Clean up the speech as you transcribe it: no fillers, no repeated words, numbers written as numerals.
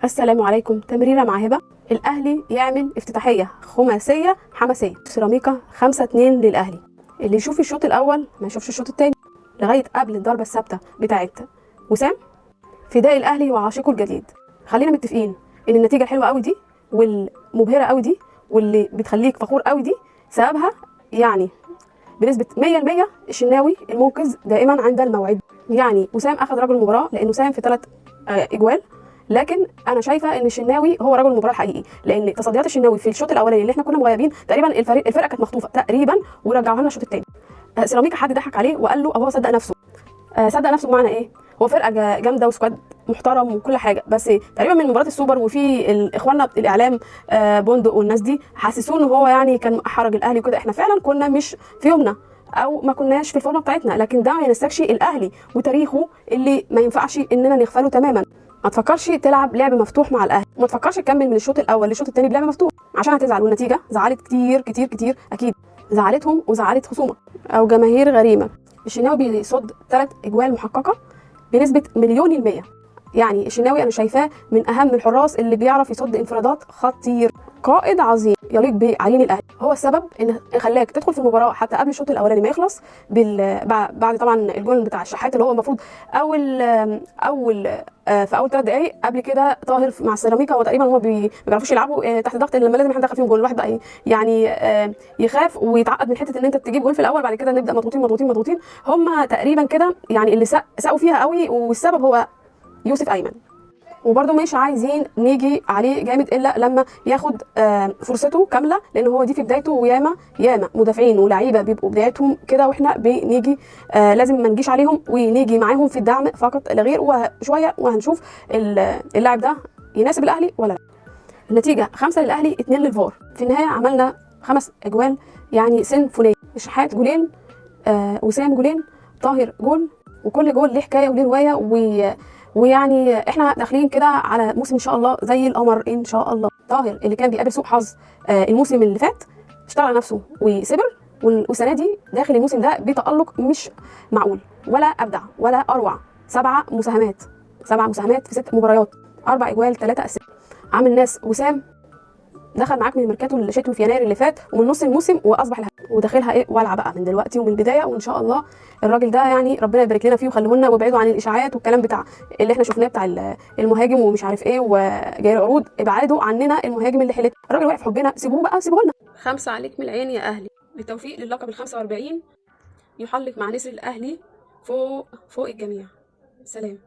السلام عليكم. تمريره مع هبه. الاهلي يعمل افتتاحيه خماسيه حماسية. سيراميكا 5-2 للاهلي. اللي يشوف الشوط الاول ما يشوفش الشوط الثاني لغاية قبل الضربة الثابتة بتاعت وسام. فداء الاهلي وعاشقه الجديد. خلينا متفقين ان النتيجة الحلوة قوي دي والمبهره قوي دي واللي بتخليك فخور قوي دي سببها يعني بنسبة 100% الشناوي المنقذ دائما عند الموعد. يعني وسام اخذ رجل المباراة لانه ساهم في 3 اجوال، لكن انا شايفه ان الشناوي هو رجل المباراة الحقيقي، لان تصديات الشناوي في الشوط الاولاني اللي احنا كنا مغيبين تقريبا الفرقة كانت مخطوفه تقريبا ورجعوها لنا الشوط الثاني. سيراميكا حد ضحك عليه وقال له او هو صدق نفسه. صدق نفسه بمعنى ايه؟ هو فرقه جامدة و squad محترم وكل حاجة، بس تقريبا من مباراة السوبر وفي اخواننا الاعلام بندق والناس دي حسسوه ان هو يعني كان حرج الاهلي وكده. احنا فعلا كنا مش في يومنا او ما كناش في الفورمة بتاعتنا، لكن ده ما ينساكش الاهلي وتاريخه اللي ما ينفعش اننا نغفله تماما. ما تفكرش تلعب لعب مفتوح مع الاهلي، وما تفكرش تكمل من الشوط الاول للشوط الثاني بلعب مفتوح عشان هتزعل. والنتيجة زعلت كتير كتير كتير، اكيد زعلتهم وزعلت خصومك او جماهير غريمه. الشناوي بيصد 3 اجوال محققة بنسبة 1,000,000%. يعني الشناوي انا شايفاه من اهم الحراس اللي بيعرف يصد انفرادات خطير، قائد عظيم يليق بعرين الاهلي. هو السبب ان خلاك تدخل في المباراة حتى قبل الشوط الاولاني ما يخلص بعد طبعا الجول بتاع الشحات اللي هو المفروض اول اول في اول 3 دقائق قبل كده طاهر مع السيراميكا، هو تقريبا هم ما بيعرفوش يلعبوا تحت ضغط، لما لازم احنا ندخل فيهم جول الواحد بقى يعني يخاف ويتعقد من حتة ان انت تجيب جول في الاول بعد كده نبدا مضغوطين مضغوطين مضغوطين. هم تقريبا كده يعني اللي سقوا فيها قوي، والسبب هو يوسف ايمن. وبرده مش عايزين نيجي عليه جامد الا لما ياخد فرصته كاملة، لان هو دي في بدايته، وياما ياما مدافعين ولاعيبه بيبقوا بدايتهم كده، واحنا بنيجي لازم ما نجيش عليهم ونيجي معاهم في الدعم فقط لا غير. وشوية وهنشوف اللاعب ده يناسب الاهلي ولا لا. النتيجة 5 للاهلي 2 للفار. في النهاية عملنا 5 اجوال يعني سيمفونية. الشحات جولين، وسام جولين، طاهر جول، وكل جول ليه حكاية وليه رواية. ويعني احنا داخلين كده على موسم ان شاء الله زي القمر ان شاء الله. طاهر اللي كان بيقابل سوء حظ الموسم اللي فات اشتغل على نفسه وصبر، والسنة دي داخل الموسم ده بتألق مش معقول، ولا ابدع ولا اروع. 7 مساهمات، 7 مساهمات في 6 مباريات، 4 اجوال، 3 assist. عامل ناس وسام دخل معاك من الميركاتو الشتوي في يناير اللي فات ومن نص الموسم واصبح الهداف، وداخلها ايه ولعه بقى من دلوقتي ومن البداية. وان شاء الله الراجل ده يعني ربنا يبارك لنا فيه وخليه لنا، وابعدوا عن الاشاعات والكلام بتاع اللي احنا شفناه بتاع المهاجم ومش عارف ايه وجاي العروض. ابعدوا عننا المهاجم اللي حلت الراجل واقف حبنا، سيبوه بقى، سيبوه لنا. 5 عليك من العين يا اهلي. بالتوفيق للقب ال 45، يحلق مع نسر الاهلي فوق فوق الجميع. سلام.